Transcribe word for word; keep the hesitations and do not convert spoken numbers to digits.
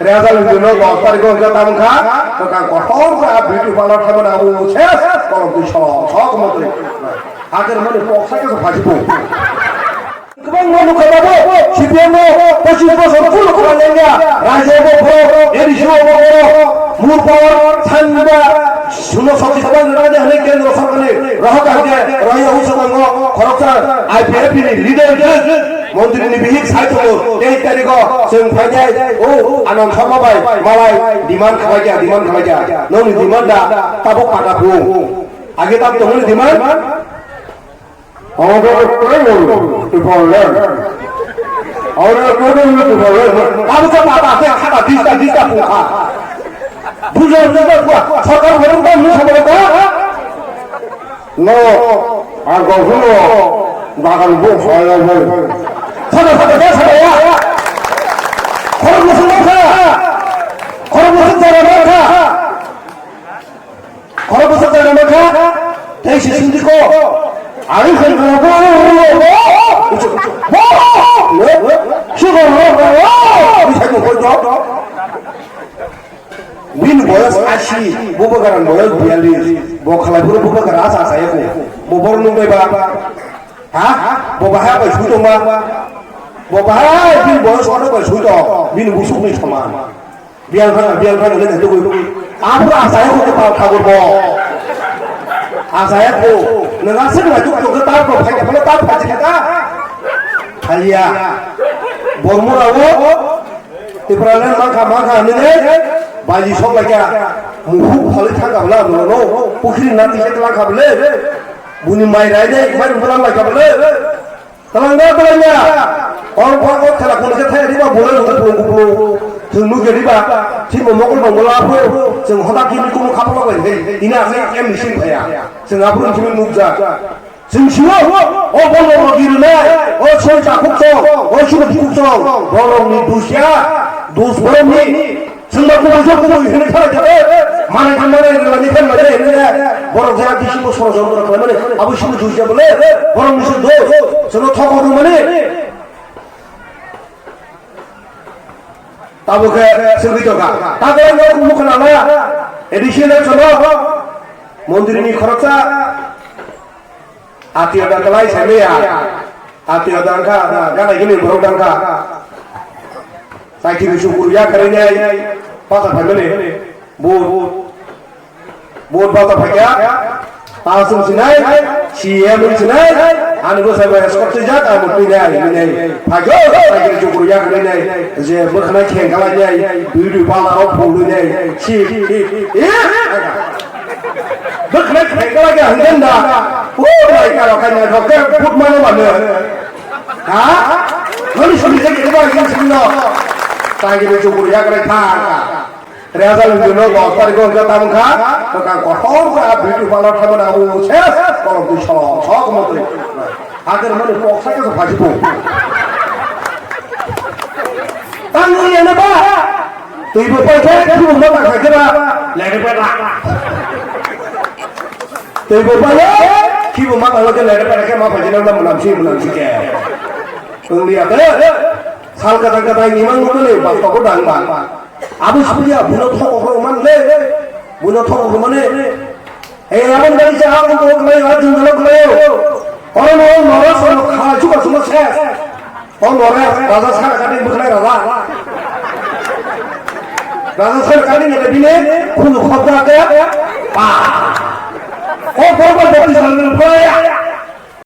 Rezal ni dino dos tarikh o hwnkhe tamo wngkha, kwkang kotor khe a beauty parlor khaimani abo ses kolom twi solo sok mantri. Hakhe rwmani kok sakhe se phasi phu. Kwbangma nukha babo, C P M o pochis bosor phuru kwbang wngya, rajyo bo borok, A D C o bo borok, mur power, sanba, suno soti sabang rajya hwnwi kendro sorkarni rohor kangkhe rohorya hwnwi sabango khoroksa I P F T ni leader khe montri ni bihik sai tongo, teis tarikh o chwng phainai, o Anand Sharma bai malai demand khlaikha, demand khlaikha, nokni demand da tabuk pata phung, age tam tongmani demand. Order of prayer to for land. Order of prayer to for land. Abo khe pata khe khata dista dista pungkha. Bujo bujo pungkha. Sorkar phone ta mung sabalo ta. No, ang kok huno bagan bo saya bo. Sada sada ya sada ya. Khorok musuk kha. Khorok musuk jara kha. Khorok bwswk jaga mankha, tei se sindiko. Ani khankha bo, bo, bo, bo, bini boyos asi, bubagrani boyos biyallis, bo khalai phuru bubagra asa asa ya ko, bo bor nung bai ba, ha, bo bahai bai sui tong ba, bo bahai bini boyos ono bai sui tong, bini busuk ni soman. Biang thang, biang thang, ini nanti gue. Apa asai aku kepal kabur bo. Asai aku. Nengah sih lagi tuh kepal kok, hanya kalau tak pasti kata. Halia. Bormu rawo. Tipralan mangka mangka ini nih. Baji sok lagi. Muhuk kali thang kabla no no. Pukri nanti saya telah kabla. Buni mai rai deh, mai bulan lagi kabla. Talangda talangda. Oro pha o thela kono khe thai riba bole rung kupulung kupulung. Chwng nugya riba. Thimo mokol bangbola pho. Chwng hoda kini kumo khapolo bai hei. Ina asai em ni sing phaya. Chwng aphuru chwng nukja. Chwng siwo. O bono rogi rwnai. O soi chakhuk chong. O subo khuk chong. Borok ni dusya. Dus borok ni. Chwngba kubui khe kubui hwnwi khalai kha, eh, manai kha manai rwmani khe manai hwnwi, eh, borok jaya bisingo soro joro borok khlaimani, abo sini dusya bole, borok ni se dos, chwngno thokok rwmani. Tabo khe chwngwi tongkha. Tabo no kumu khna la, A D C election o, mondri ni khoroksa, Atio da kalai sai ya. Atio da ka, da, gana gini borok da ka. Sai kiri sukur ya kare nai. Pasa phai mani. Bot. Bot pasa phai ya. Pasung sinai. C M sinai. Ani bo sai ba escort sijak, ani pinai, pinai. Phajo, sai kiri sukur ya kare nai. Je bwkhwnai kheng kalai nai. Dui dui pala rok phulwi nai. Si, si. Eh? Bwkhwnai kheng kalai khe hwngen da. O bai karo kanya thok khe but mano mano. Ha? Noni soni je kiri ba yin sino. Tagi be jubur ya kare kha. Rezal ni no dos tarikh o hwnkhe tamo kha. Kwkang kotor khe a beauty parlor khaimani abo ses kolom twi solo sok mantri. Hakhe rwmani kok sakhe se phasi phu. Tangwi ene ba. Twi bo pai khe khibo ma ta kha khe ba. Lere pe ra. Twi bo pai khe khibo ma ta kha khe lere pe ra khe ma phai jina na mwnam si mwnam si khe. Wng li ya khe. Sal kwthang kwthang ni mang mani ba to ko dang ba. Abo sui ya buno thok ko man le. Buno thok ko mane. Ei, aboni bagwi se ang bo khlai, a jung jalo khlai. Oro no noro sono kha chuka chuka se. O noro raja sa ka ding bwkhlai raja. Raja sa ka ding ne bine khulu khobda ke. Pa. O borok